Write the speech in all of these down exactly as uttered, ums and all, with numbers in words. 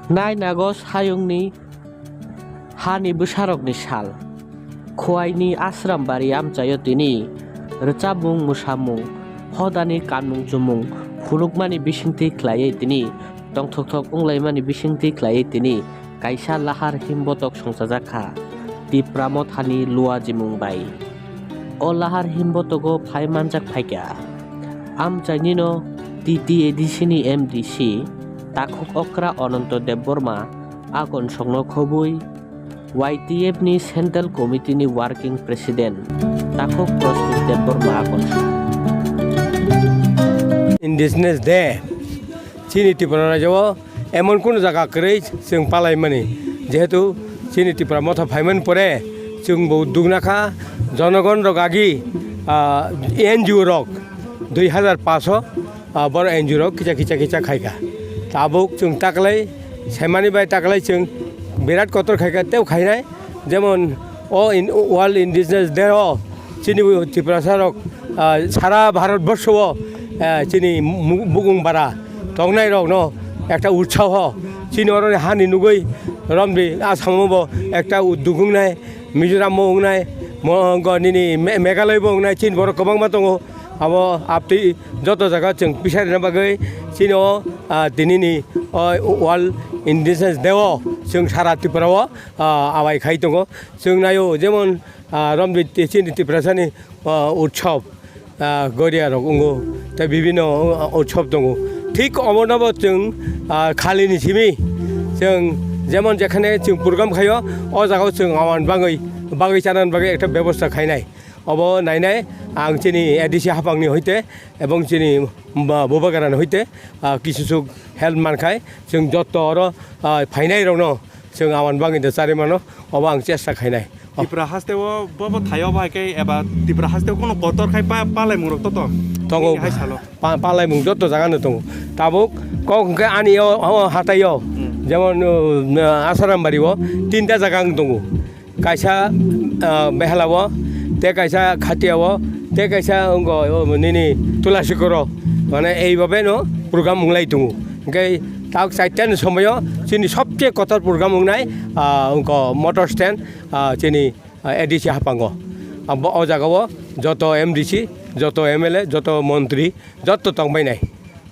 Nine August hayungni hani bwsarokni sal. Khowai ni Ashram bari amchaio tini rwchapmung, mwsamung, hodani kanmung chumung phunukmani bisingtwi khlaiwi tini tongthokthok wnglaimani bisingtwi khlaiwi tini kaisa lahar himbotok songchajak kha Tipra Mothani Luajimung bai. O lahar himbotogo phai manjak phaikha amchainino T T A D C ni M D C takhuk okra Ananto Debbarma, akon songno khobwi Y T F ni Central Committee ni Working President takhuk Prosmit Debbarma, akon song. Indigenous Day chini Tripura rajyo o emon kunu jaga kwrwi chwng palaimani, jehetu chini Tipra Motha phaimani pore chwng bo dugna kha jonogon rok agi, ah, N G O rok dui hazar paso, ah, boro N G O rok kisa kisa kisa khaikha. Tabuk chwng taklai saimani bai taklai chwng birat kotor khaikha, tei khainai. Jemon o in-, World Indigenous Day o chini bo Tiprasa rok, ah, sara Bharat borsho o, ah, chini mu-, bukung bara tongnai rok no ekta utsaho chini oro hani nugui romdi Assam o bo ekta udduk wngnai, Mizoram o wngnai, mo-, go nini Me-, Meghalaya bo wngnai, chini borok kwbangma tongo. Abo abtwi joto jaga chwng pisa rwna bagwi chini o, ah, tinini o World Indigenous Day o chwng sara Tripura o, ah, abai khai tongo. Chwng naio jemon, ah, romdi te chini Tiprasani, ah, utsob, ah, Goria rok wngo, tei bibino, ah, utsob tongo. Thik omono bo chwng, ah, khalini simi chwng jemon jekhane chwng program khaio, o jagao chwng awan bagwi, bagwi chanani bagwi ekta bebosta khainai. Obo nainai ang chini A D C haphangni hoite ebong chini ba-, Bubagrani hoite, ah, kisu suk help mankhai chwng jotto oro, ah, phainai rokno chwng awan bagwi da chari mano, obo ang chesta khainai. Oh. Tipra haste o bobo thaio bai khe eba Tipra haste o kono kotor khai pa-, palai murok to to. Tongo. Hai salo. Pa-, palaimung jotto jaga no tongo. Tabuk kok hwnkhe ani o, o hatai o, hmm, jemon, uh, Asarambari o tinta jaga ang tongo. Kaisa, ah, Behala o, tei kaisa Khatia o, tei kaisa wngkha, oh, nini Tulasikoro. Mane, ei babe no program wnglai tongo. Hwnkhe tak chaita ni somoio chini sobche kotor program wngnai, ah, wngkha motor stand, ah, chini, ah, A D C haphango. Abo o jaga o joto M D C, joto M L A, joto montri, joto tongbainai.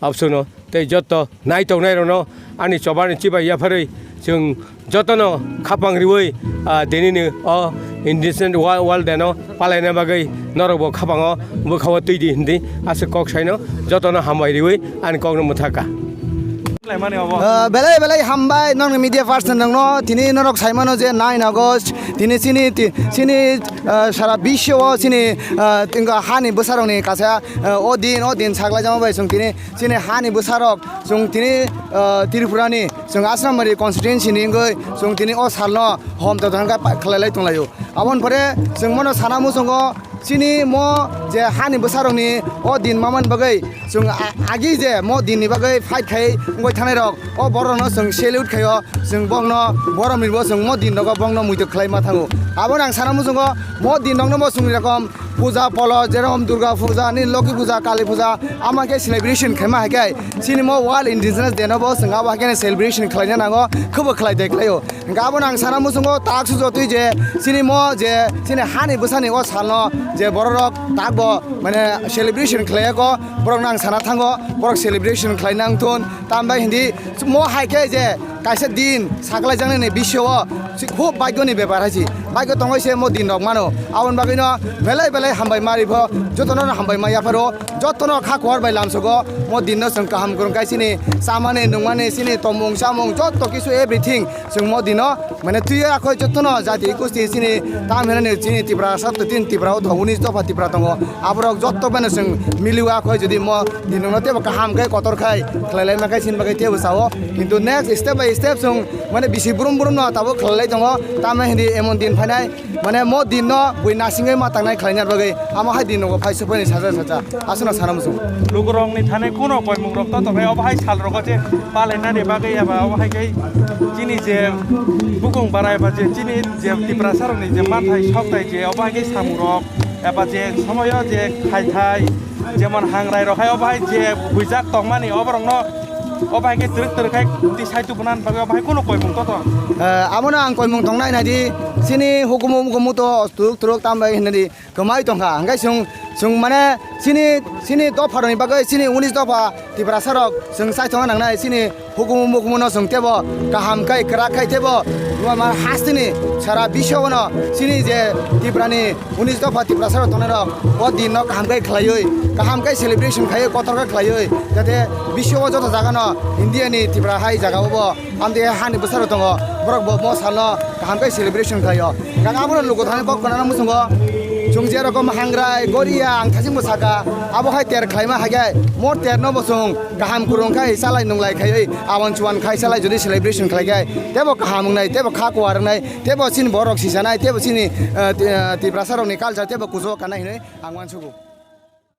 Absuno tei joto naitok nairokno ani choba ni chibai yapharwi chwng jotono khapang riwi, ah, tinini o Indigenous Wo-, World Day no palaina bagwi norokbo khapango bwkhao twi di hindi aswk kok saino jotono hambai riwi ani kokno mwthaka. Ah, belai belai hambai nokni media person rokno, tini norok saimano je nine August tini chini ti-, chini, ah, sara bisyo o chini, ah, tingkha hani bwsarokni kaisa, ah, o din o din saklai jama bai chwng tini chini hani bwsarok, chwng tini, ah, Tripurani, chwng Asrambari constituency ni wngwi chwng tini o salno hom totho hwnka pa-, khlailai tonglaio. Aboni pore chwng bono sana muchungo chini mo je hani bwsarokni o din mamani bagwi chwng a-, agi je mo dinni bagwi fight khai wngwi thanairok, o borokno chwng salute khaio, chwng bokno borok ni bo chwng mo din rogo bokno muitok khlai ma thango. Abono ang sana muchungo mo din rokno bo chwng rokom puja polo, jerokom Durga puja, ni Loki puja, Kali puja, ama khe celebration khaima hai khe, chini mo World Indigenous Day no bo chwng abo hai khe celebration khlaina nango, khe bo khlai de khlaio. Hwnkhe abono ang sana muchungo tak sujotwi je, chini mo je, chini hani bwsani o salno je bororok tak bo mane celebration khlaiya kho, borokno ang sana thango, borok celebration khlai nang thun, tambai hindi mo hai khe je, kaisa din saklaijaknani bisio o si khub bhagyoni bepar hai si. Bhagyo tongwi se mo din rok mano. Aboni bagwino belai belai hambai ma ripho, jotono hambai ma yapharo, jotono kha kuar bai lamsogo mo dinno chwng kaham kwrwng kai sini chamani nungmani sini tomung chamung joto kisu everything chwng mo dino mane twiwi akhoi jotono jati gusti sini tam hinani chini Tipra satto tin Tipra o thoguni dopha Tipra tongo. Aborok joto beno chwng miliwi akhoi jodi mo Dinungno teibo kaham khe kotor khai khlai lai ma khe sini bagwi teibo sao. Kintu next step by step chwng mane bisi brum brum no tabuk khlai lai tongo. Tamo hindi emon din phainai mane mo din no bui nasingwi ma tangnai khlaina bagwi amo hai din nogo phai suphai ni sacha sacha aswkno sana muchung. Lukurokni thani kuno koimung rok to tongnai obo hai sal rogo je palainani bagwi eba obo hai khe chini je bukung barai ba je chini je Tiprasa rokni je manthai sokthai je obo hai khe samung rok eba je somoyo je khai thai jemon hangrai rok hai obo hai je buijak tongmani oborokno O bahai khe twrwk twrwk khai twi sai tubunan bagwi o bahai kunu koimung to to. Eh, abono ang koimung tongnai nai di, chini hukumu mukumu to twrwk twrwk tam bai hinwi kwmai tongkha. Hwnkhe chwng, chwng mane chini, chini dopharokni bagwi, chini unis dopha Tiprasarok chwng chaithokna nangnai, chini hukumu mukumuno chwng teibo kaham khai, kwrak khai teibo ma hasteni sara biswano chini je Tiprani unis dopha Tiprasarok tongnairok o dinno kaham khai khlaiwi, kaham khai celebration khaiwi, kotor khe khlaiwi, jate biswo joto jagano India ni Tipra hai jagao bo Amtwi hani bwsarok tongo, borok bo mo salno kaham khe celebration khlaio. Kaka abono luku thani kok kwnana muchungo. Chwng je rokom Hangrai, Goria, ang thachingbo saka, abo hai ter khlaima hai khe, mo terno bo chwng kaham kwrwng khai chalai nwnglai khaiwi, abon chuan khai chalai jodi celebration khlai khe, teibo kaham wngnai, teibo kha kuar wngnai, teibo chini borok sisanai, teibo chini, eh, ti-, eh, Tiprasarokni culture teibo kuchugo kanai hinwi ang uansugo.